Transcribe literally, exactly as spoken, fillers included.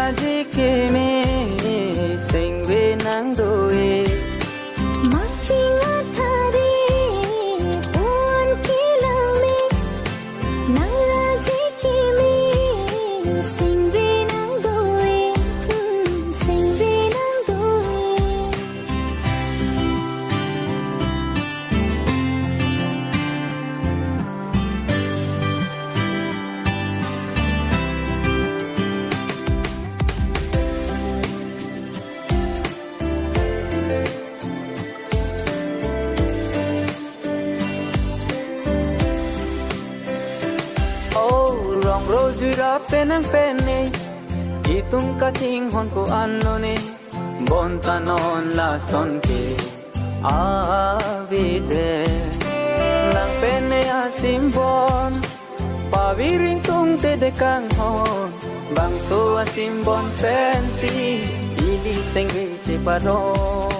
Aji keme sengve nangdo-e. Makching athare pon kelang me. Nang aji keme sengve nangdo-e. Hmm, sengve nangdo-e. O rong rojui ra penang pen ne, itum kachinghon ko-an lo ne, bonta non lason ke avedet. Nang pen ne asim bon, paviring tungte de kanghon, bangso asim bon pensi ili sengve chepadon.